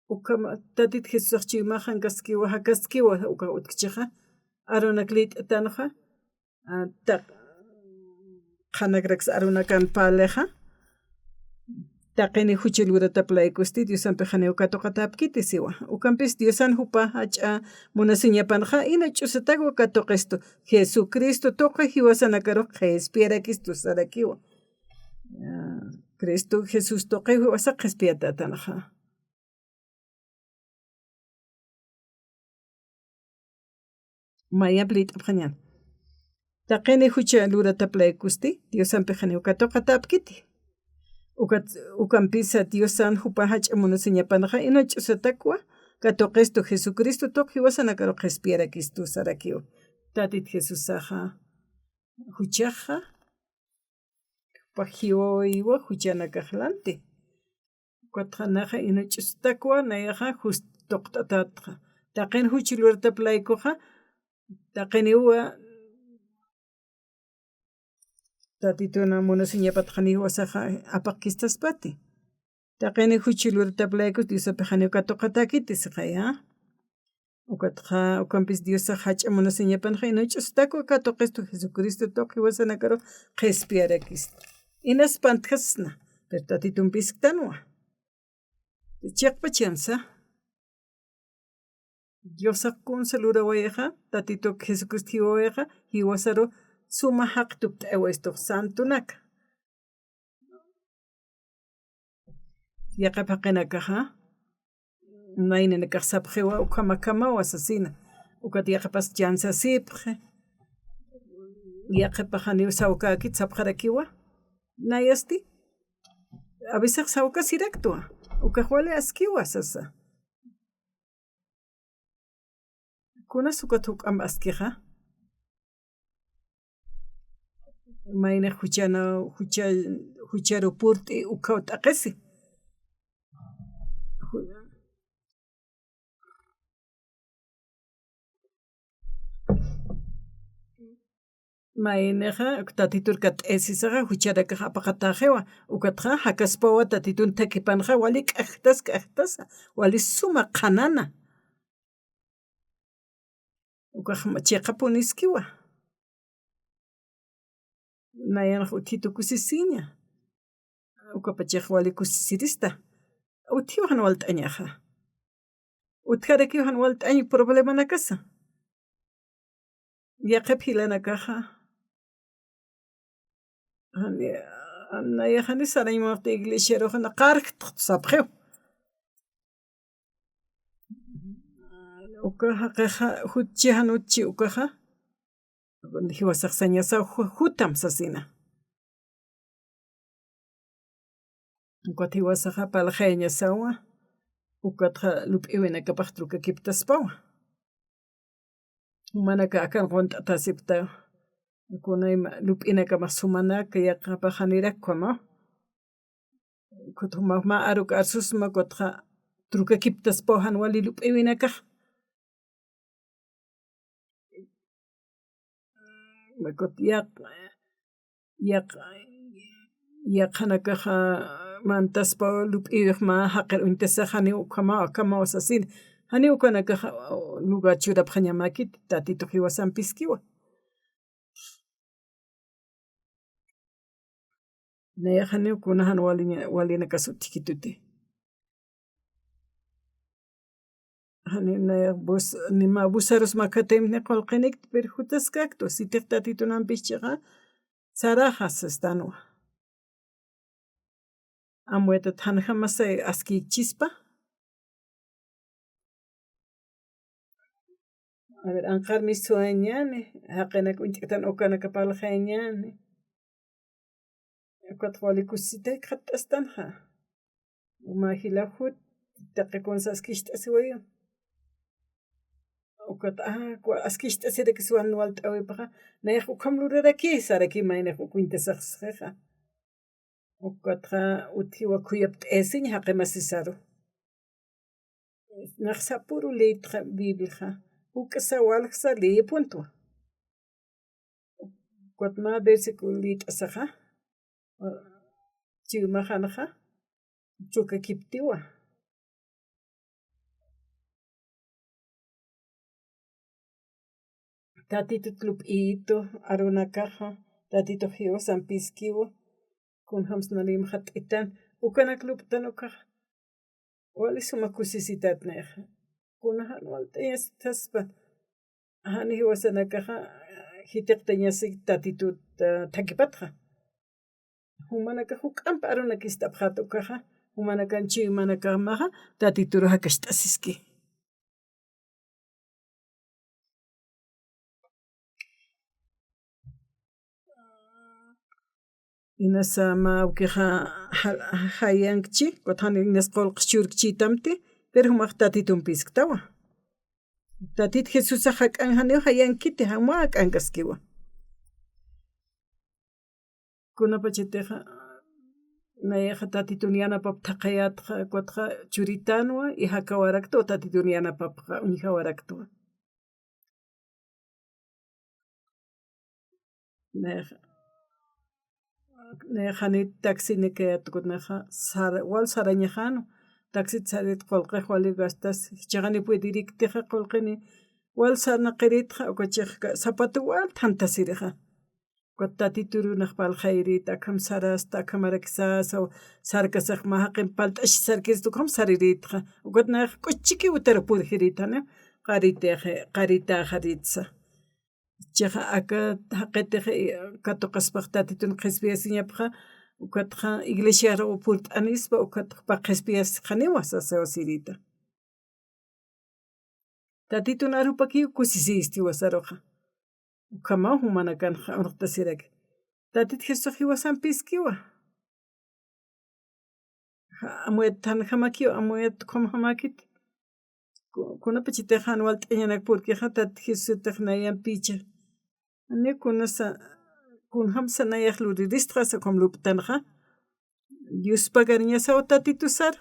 Ukhama, Tatit Jesusax chuymaxankaskiwa, jakaskiwa, uka utjchixa. Arunak liyt'atanxa. A, taq, qhanakraks arunakan parlixa. Taqini jucha luratap laykusti, Diosampix janiw katuqatäpkiti siwa. Ukampis Diosan jupa jach'a munasiñapanxa, ina ch'usatakwa katuqistu. Jesucristo tuqi jiwasanakarux qhispiyarakis tusarakiwa. A, Cristo Jesús tuqi jiwasa qhispiyatätanxa. Mayamp liyt'apxañan. Taqini jucha luratap laykusti, Diosampix janiw katuqatäpkiti. Ukat, ukampisa Diosan jupa jach'a munasiñapanxa, ina ch'usatakwa katuqistu Jesucristo tuq jiwasanakaru qhispiyarakistu sarakiw. Tatit Jesusaxa, juchaxa, jupa jiwawaywa juchanakax lanti. Ukatxa naxa ina ch'usatakwa, nayaxa jus tuqt'atatxa. Taqin juch lurtap laykuxa, taqiniwa Tatitun munasiñapatxa janiw jiwasaxa apaqkistaspati. Taqini juch lurtap laykus Diosapix janiw katuqatäkiti sixaya. Ukatxa, ukampis Diosax jach'a munasiñapanxa ina ch'usatakwa katuqistu Jesucristo tuq jiwasanakaru qhispiyarakistu. Inas pantjasna, pero Tatitun pisktanwa. Chiqpachansa. Diosax kunsa lurawayxa, Tatituk Jesucristo jiwawayaxa, jiwasaru suma jaqtupt'awaystux santunaka. Yaqhip jaqinakaxa, mayninakax sapxiwa, ukhamakhamawa sasina. Ukat yaqhipas chansasipxi. Yaqhipax janiw sawkäkit sapxarakiwa. Nayasti, a veces sawkasiraktwa. Ukax wali askiwa sasa. Kunas ukat juk'amp askixa. Maynix juchana, jucha, jucharu purt'i ukhaw t'aqisi. Ju-, Maynixa, Tatitur kat'ayasisaxa, jucharakax apaqatäxiwa, ukatxa jakaspawa Tatitun thakipanxa, wali k'ajtas, k'ajtasa, wali suma qhanana. Ukax ma-, chiqapuniskiwa. Nayanx utjitu kusisiña. Ukapachax wali kusisirista. Utjiw jan walt'añaxa. Utjarakiw jan walt'añ problemanakasa. Yaqhip jilanakaxa. Jani, nayax jani sarañamapxta iglesiarux na qarjtxt sapxiw. Uka jaqixa, jutchi jan utchi ukaxa. Jiwasax sañasaw ju-, jutam sasina. Ukat jiwasaxa parlxayañasawa, ukatxa lup'iwinakapax trukakiptaspawa. Jumanaka akan qunt'atasipta, kunayma lup'inakamax sumanaka yaqhipax janirak ukhama. Ukat juma mä aruk arsusma, ukatxa trukakiptaspawa jan wali lup'iwinakax. Ukut yaq-, yaq-, yaqhanakaxa mantaspa lup'iwix mä jaqir uñtasax janiw ukhamaw, akhamaw sasin. Janiw ukanakaxa lugar churapxañamäkit, Tatitux jiwasampiskiwa. Nayax janiw kuna jan waliña-, walinakas utjkituti. Jani nayax bus-, ni mä busarus makhatimni qullqinikti, pero jutaskaktwa, sitix Tatitun ampichixa, saraxa sastanwa. Amuytat janjamasay askïchispa. A ver, anqar misuwañäni, jaqinak uñt'ktan ukanaka parlxayañäni. Ukat wali kusisitay khatt'astanxa. Mä jila jut, taqi kunsa askixt'asiwayu. Ukat, ah, ku-, askixt'asirakiswa jan walt'äwipaxa, nayax ukham luraraki, saraki maynix uk uñtasax sixixa. Ukatxa utjiwa khuyapt'ayasiñ jaqi masisaru. Nax sapüru leytxa Bibliaxa, juk'sa waljsa leyipuntwa. Ukat mä versículo leyt'asaxa, chiwmaxanxa, trukakiptiwa. Tatitut lup'iyitu arunakaxa, Tatitux jiwasampiskiwa, kunjams nalimxat'itan, ukanak lup'tan ukaxa, wali suma kusisitätnixa. Kuna jan walt'añastaspa, jan jiwasanakaxa, jitiqtañasi Tatitut, ah, thakipatxa. Jumanakax juk'amp arunakist'apxät ukaxa, jumanakan chiwmanakamaxa, Tatitur jakacht'asiski. Inasa mä awkixa ja-, jayankchi, ukat jan inas qullqi churkchitamti, pero jumax Tatitun pisktawa. Tatit Jesusax jak'an janiw jayankiti, juma jak'ankaskiwa. Kunapachatixa, nayaxa Tatitun yanapap thaqhayätxa, ukatxa churitänwa, y jakawaraktwa Tatitun yanapapxa, uñjawaraktwa. Nayaxa, nayaxa ni taxi ni kayat, ukat nayaxa sar-, wal sarañaxänwa, taxit sarit qullqix wali gastas, jichhaxa ni puediriktixa qullqini, wal sarnaqiritxa, ukat chixa zapato wal thantasiritxa. Ukat Tatituru nax parlxayirit, akham sarasta, akhamarak sasa, sarkasax mä jaqin parlt'ax sarkirista, ukham sariritxa. Ukat nax k'uchikiw utar purjiritxa, ¿no? Qaritaxi, qaritäxaritsa. Chixa aka jaqitix, eh, katuqaspax Tatitun qhispiyasiñapxa, ukatxa iglesiaru purt'anispa, ukatxa qhispiyasxaniwa sasawasirita. Tatitun arupakiw kusisisti jiwasaruxa. Ukhamaw jumanakanxa urqtasirak. Tatit Jesusax jiwasampiskiwa. Ja-, amuyat thanjamakiw, amuyat ukhamjamakit. Ku-, kunapachatix jan walt'añanak, porque ja Tatit Jesusatix nayampicha. Ni kunasa, kunjamsa nayax luriristxasa ukham lup'tanxa. Dios pagariñasaw Tatitusar.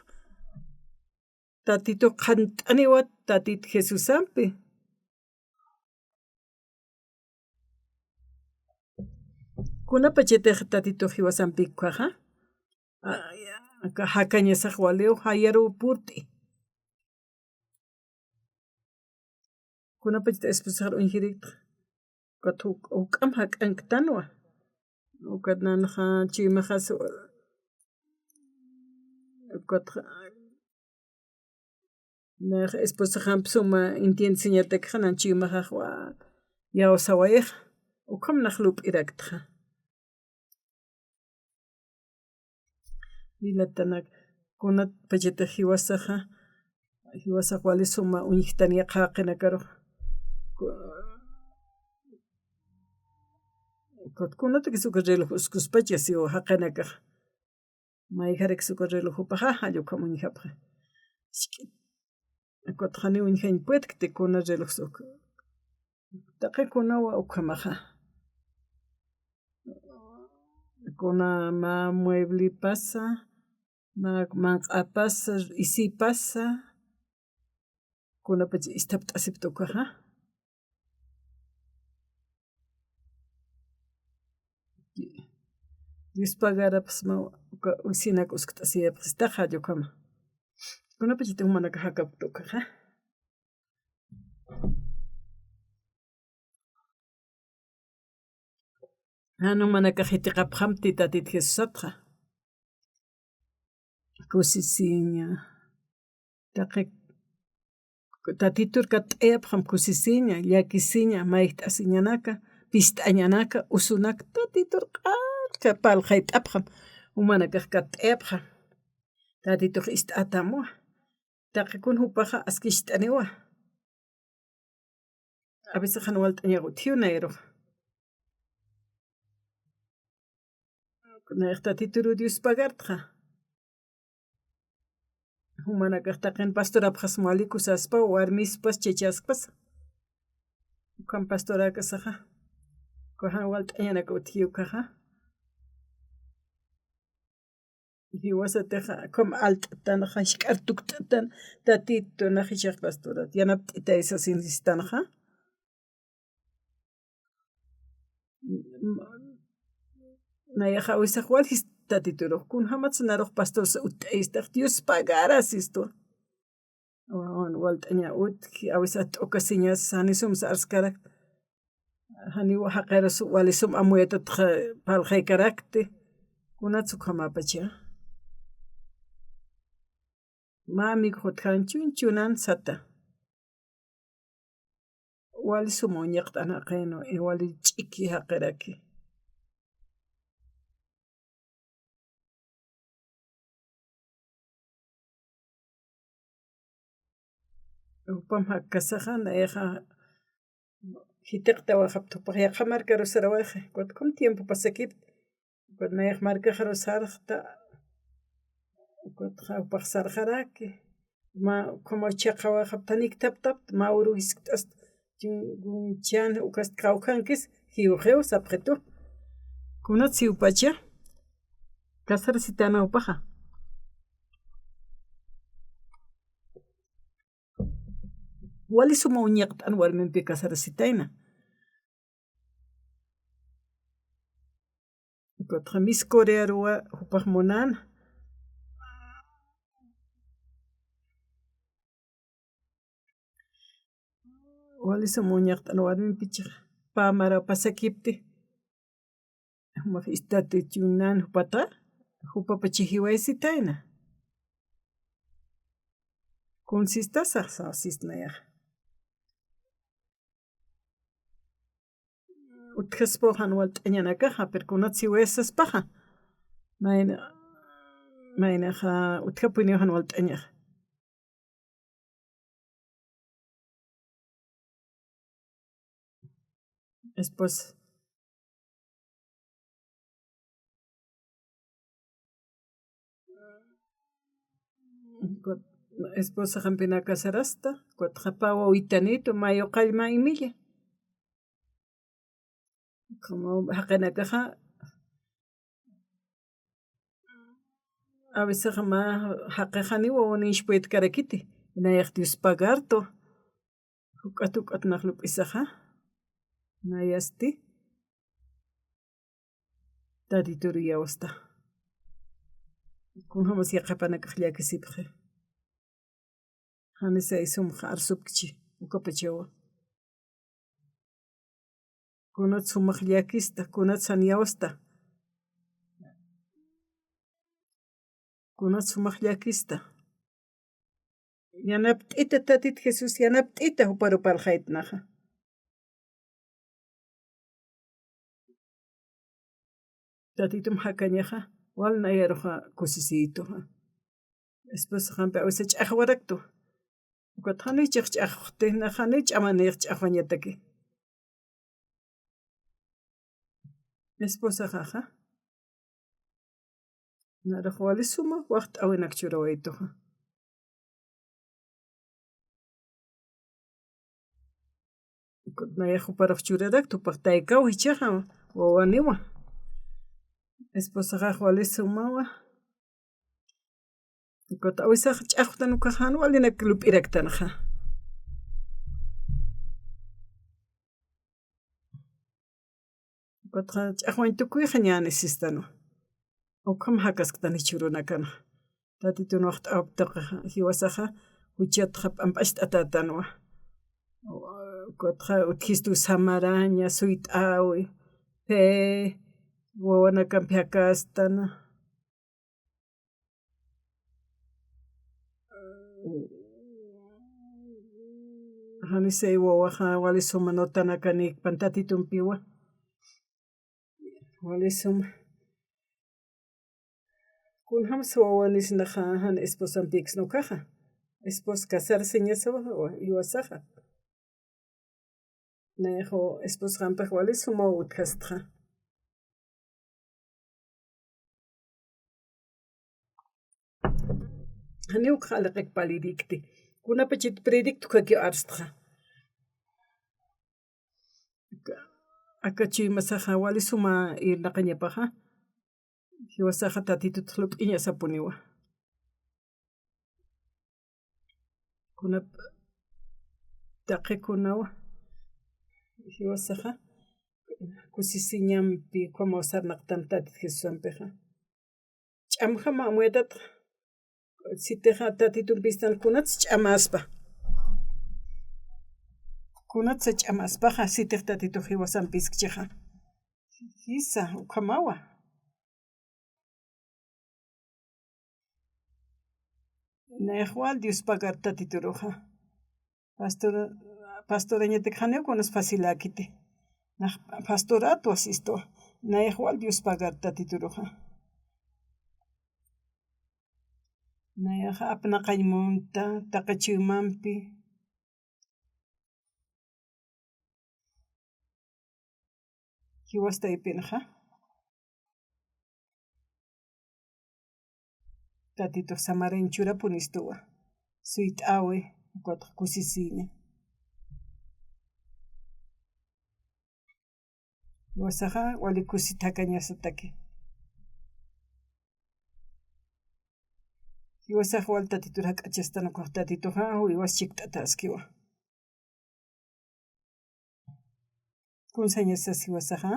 Tatitu qhant'aniwa Tatit Jesusampi. Kunapachatix Tatitux jiwasampi ukhaxa, a, aka jakañasax waliw jayaruw purt'i. Kunapachatix esposaxar uñjiriktxa, ukat juk-, juk'amp jak'anktanwa. Ukat nanxa chuymaxas, ukat nax esposaxamp suma entiendesiñatakxa, nan chuymaxaxwa iyawsawayixa, ukham nax lup'iraktxa. Jilatanak, kunapachatix jiwasaxa, jiwasax wali suma uñjtan yaqha jaqinakarux. Ku-, ku-, kunatakis uka reloj uskuspacha siw jaqinakax. Mayjarakis uka reloj jupaxa, jall ukham uñjapxi. Ukat janiw uñjañ puedkti kuna reloj suk. Taqi kunawa ukhamaxa. Kuna mä mueblipasa, mä manq'apasa, isipasa, kunapach isthapt'asipta ukaxa. Dios pagarapxsma uka oficinak uskt'asiyapxistaxa, jall ukhama. Kunapachati jumanakax jakapkta ukaxa. Jan jumanakax jitiqapxamti Tatit Jesusatxa. Kusisiña. Taqi Tatitur katt'ayapxam kusisiña, llakisiña, mayjt'asiñanaka, pist'añanaka, usunak Tatitur q'arka parlxayt'apxam, jumanakax katt'ayapxam. Tatitux ist'atamwa. Taqi kun jupaxa askicht'aniwa. A veces jan walt'añax utjiw nayrux. Nayax Tatituru Dios pagartxa. Jumanakax taqin pastorapxasma wali kusaspa, warmispas, chachaspas. Ukham pastoräkasaxa. Uka jan walt'añanak utjiw ukaxa. Jiwasatixa, ukham alt'tanxa, jisk'ar tukt'tan, Tatitunax jichhax pastorat yanapt'itay sasin sistanxa. Nayaxa awisax wal jist Tatiturux, kunjamatsa narux pastorsa utt'ayistax, Dios pagara sistwa. Wawan walt'aña utji, awisax t'ukasiñas, janisumsa arskarak. Janiw jaqirus walisum amuyatatxa parlxaykarakti. Kunats ukhamapacha. Mä amigox utjäñ chunchunan sata. Wali suma uñaqt'an jaqinwa, wali ch'iki jaqiraki. Jupam jakkasaxa, nayaxa jitiqtawayxapta jupax yaqha markaru sarawayxi, ukat ukham tiempo pasakipta. Nayax markaxaru sarxta, ukatxa jupax sarxaraki. Mä, como chaqawaxaptanik taptapta, mä uru jiskt'asta, chin, chan, ukast kawkhankis, jiwxiw sapxitu. Kunat siwpacha, casarasitana jupaxa. Wali suma uñaqt'an warmimpi casarasitayna. Ukatxa Miss Corearuwa jupax munana. Wali suma uñaqt'an warmimpichix pä maraw pasakipti. Jumax ist'atichunan jupata, jupapach jiwaysitayna. Kunsista saxsaxsisnayax. Utjaspaw jan walt'añanakaxa, pero kunat siwayasaspaxa. Mayna, maynaxa utjapuniw jan walt'añaxa. Esposa. Esposa jampina casarasta, kutxa pä wawitanitu, mayu qallma imilla. Como jaqinakaxa, a veces mä jaqixaniw wawanïnch puytkarakiti, nayax Dios pagartu. Juk'at juk'at nax lup'isaxa, nayasti Tatituru iyawasta. Kunjamas yaqhipanakax llakisipxi. Janis aysumxa arsupkchi, ukapachawa. Kunat sumax llakista, kunat jan iyawasta. Kunat sumax llakista. Yanapt'ita Tatit Jesús, yanapt'ita juparu parlxaytnaxa. Tatitum jakañaxa, wal nayaruxa kusisiytuxa. Esposa jampi awisa ch'axwaraktu. Ukat janiw ch'axwxti, nax janiw ch'amanïx ch'axwañataki. Esposaxaxa, narux wali suma waxt'äwinak churawaytuxa. Nayax juparux churarakta, jupax taykaw jichhaxa, wawaniwa. Esposaxax wali sumawa. Ukat awisax ch'axwtan ukax jan walinak lup'iraktanxa. Ukatxa ch'axwañ tukuyxa ñäni sistanwa. Ukham jakasktan jichhürunakanxa. Tatitun waxt'äwapxta tuqixa, jiwasaxa juchatxa p'amp'acht'atätanwa. Ukatxa utjistu samaraña, suyt'äwi, phi, wawanakampi jakastana. Janisay wawaxa wali suma notanakanïkpan Tatitumpiwa. Wali suma. Kunjamsa wawanis naxa jan esposampïksna ukaxa. Esposa casarsiñasawa jiwasaxa. Nayax esposaxampix wali sumaw utjastxa. Janiw ukxa aliqik palirïkti. Kunapachat predicto ukakiw arstxa. Aka chuymasaxa wali suma irnaqañapaxa. Jiwasaxa Tatitutx lup'iñasapuniwa. Kunap taqikunawa. Jiwasaxa kusisiñampi ukhamaw sarnaqtan Tatit Jesusampixa. Ch'amjama amuyatatxa. Sitixa Tatitumpistan kunatsa ch'amaspa. Kunatsa ch'amaspaxa, sitix Tatitux jiwasampiskchixa. Jisa, ukhamawa. Nayax wal Dios pagar Tatituruxa. Pastor, pastorañatak janiw kunas faciläkiti. Nax pastoratwa sistu. Nayax wal Dios pagar Tatituruxa. Nayax apnaqañ munta, taqi chuymampi. Jiwas taypinxa. Tatitux samarañ churapunistuwa. Suyt'äwi, ukatxa kusisiña. Jiwasaxa wali kusit jakañasataki. Jiwasax wal Tatitur jak'achastan ukax Tatituxa jiwas chikt'atäskiwa. Kunsañasas jiwasaxa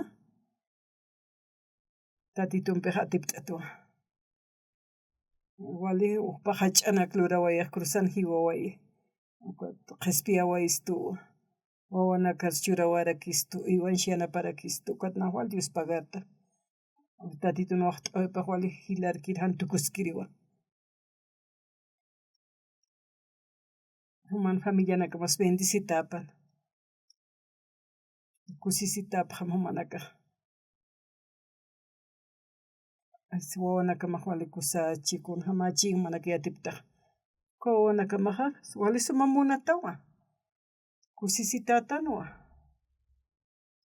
Tatitumpix atipt'atwa. Wali ukpa jach'anak lurawayax cruzan jiwawayi. Ukat qhispiyawayistuwa. Wawanakar churawarakistu, iwanshi yanaparakistu, ukat nax wal Dios pagarta. Tatitun waxt'äwipax wali jilarkir jan tukuskiriwa. Juman familianakamas bendicitäpan. Kusisitäpxam jumanakax. Ay, si wawanakamax wali kusächi, kunjamächi jumanaka yatiptax. Uka wawanakamaxa wali suma munatawa. Kusisitätanwa.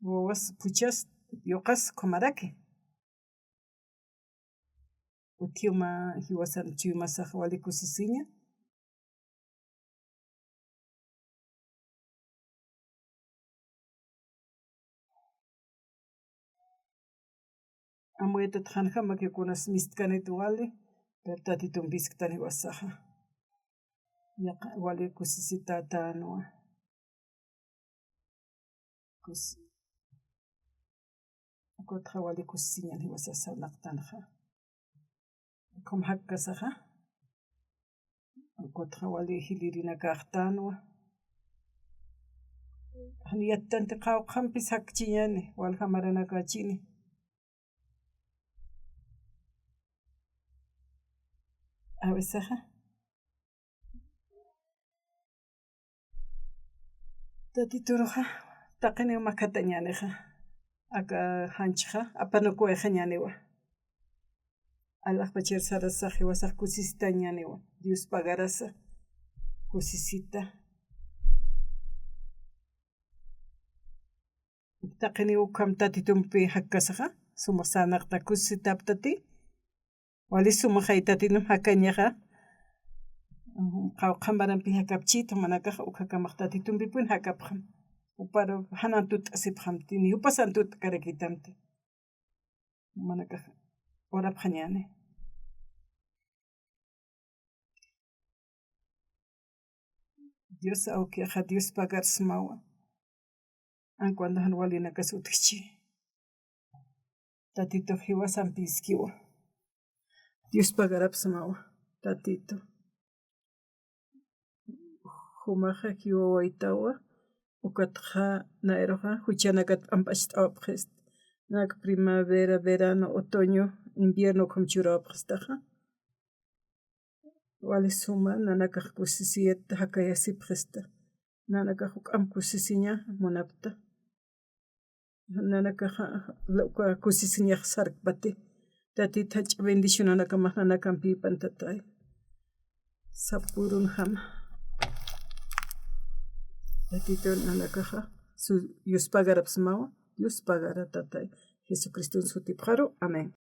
Wawas phuchas, yuqas ukhamaraki. Utji uma jiwasan chuymasax wali kusisiña. Amuyatatax janjamaki kunas mistkanit wali, pero Tatitun pisktan jiwasaxa. Yaqha wali kusisitätänwa. Kus-, ukatxa wali kusisiñan jiwasa sarnaqtanxa. Ukham jakkasaxa. Ukatxa wali jilïrinakäxtänwa. Jan yattanti qawqhampis jakchiñäni, walja maranakächini. A veces, ajá. Tatituruxa, taqiniw makatañänixa. Aka janchxa, apanukuwayxañäniwa. Alaxpachar sarasax jiwasax kusisitañäniwa. Dios pagarasa. Kusisita. Taqiniw ukham Tatitumpi jakkasaxa, sumax sarnaqta kusisitaptati. Wali sumaxay Tatitum jakañaxa. Qawqha marampi jakapchït, jumanakax ukakamax Tatitumpipun jakapxam. Juparu jan antut'asipxamti, ni jupas antut'karakitamti. Jumanakax orapxañäni. Dios awkixa, Dios pagarsmawa. Aun cuando jan walinakas utjchi. Tatitux jiwasampiskiwa. Dios pagarapsmawa. Tatitu. Jumaxa jiwawaytawa. Ukatxa nayruxa juchanakat p'amp'acht'awapxist. Nak primavera, verano, otoño, invierno ukham churawapxistaxa. Wali suma nanakax kusisiyat jakayasipxista. Nanakax juk'amp kusisiña munapta. Nanakaxa uka kusisiñax sarkpati. Tatit jach'a bendicionanakamax nanakampipan, Tatay. Sapkürunjama. Tatitun nanakaxa yuspagarapsmawa, yuspagara, Tatay. Jesucriston sutipxaru. Amén.